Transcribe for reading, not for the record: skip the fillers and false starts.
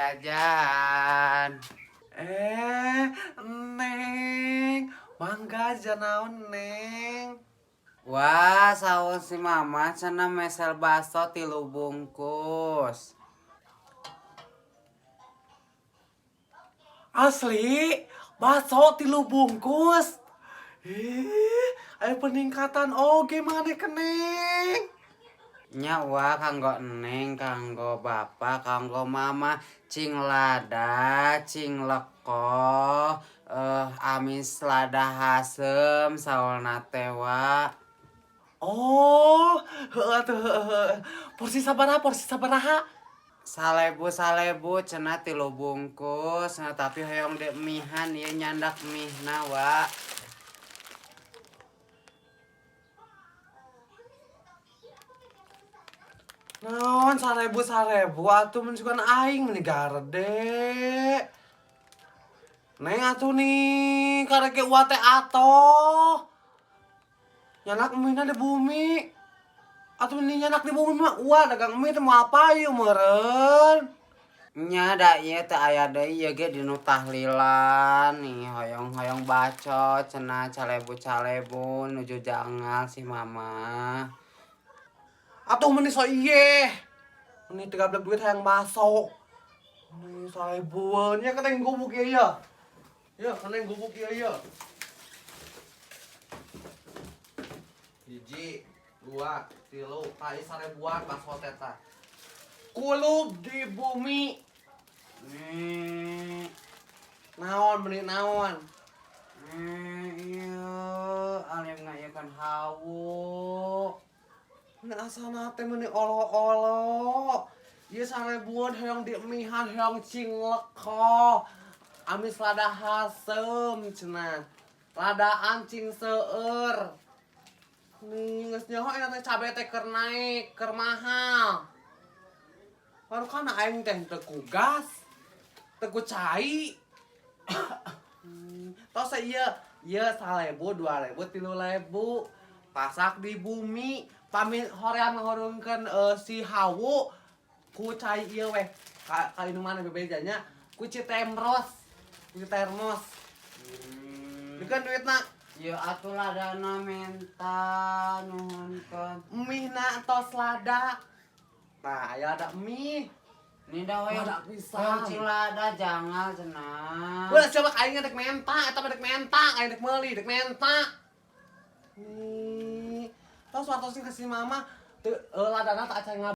Jajan. Eh, Neng. Mangga janaon, Neng? Wah, saur si mama cenah mesel baso 3 bungkus. Asli, baso 3 bungkus. Ih, aya peningkatan oge maneh ke Neng. Nya wah kanggo Neng, kanggo bapak, kanggo mama, cing lada, cing leko, amis lada hasem, saulna teh wa. Oh, heueuh atuh heueuh. Porsi sabaraha, porsi sabaraha? Salebu salebu cenah 3 bungkus, nah, tapi hoyong dek mihan ieu nyandak mihna wa. Naon sarebu sarebu atuh mun sugan aing meni garede. Neng atuh nih karek uwa teh atoh. Nyanak mihna di bumi. Atuh nih nyanak di bumi mah uwa dagang mie teh mau apa ieu meureun? Nya da ieu teh aya deui ieu ge dinu tahlilan nih hoyong-hoyong baco cenah calebu-calebu nuju jangal si mama. Atuh meni so iye. Meni teu gablek duit hayang baso. Meni sarebuan nya keteng gubuk ieu ya. Ya, keteng gubuk ieu ya. 1, 2, 3, tai sarebuan baso teh tah. Kulub di bumi. Nih. Naon meni naon? Ieu alim ngayekeun hawu. Meni asana teh meni olo-olo. Ieu sarebuan hoyong diemihan hoyong cingleko. Amis lada hasem cenah. Ladaan cing seueur. Nih geus nyaho eta teh cabe teh keur naik, keur mahal. Baru kana aing teh teu ku gas, teu ku cai. Tos ieu, ieu 1000, 2000, 3000. Pasak di bumi, pamit hoream ngahurungkeun si hawu ku cai ieu weh. Ka minuman bebejanya ku Citemros, ku termos. Dikeun duitna. Ya atuh ladana menta nuhunkeun. Mihna tos lada. Nah, aya lada mie. Nih dah hoyong Lada pisan. hoyong cing lada jangal cenah. Ulah siapa aing dek menta, eta mah dek menta, aing dek meuli, dek menta. Nih, tos wartosin ka si mama teu ladana tak acan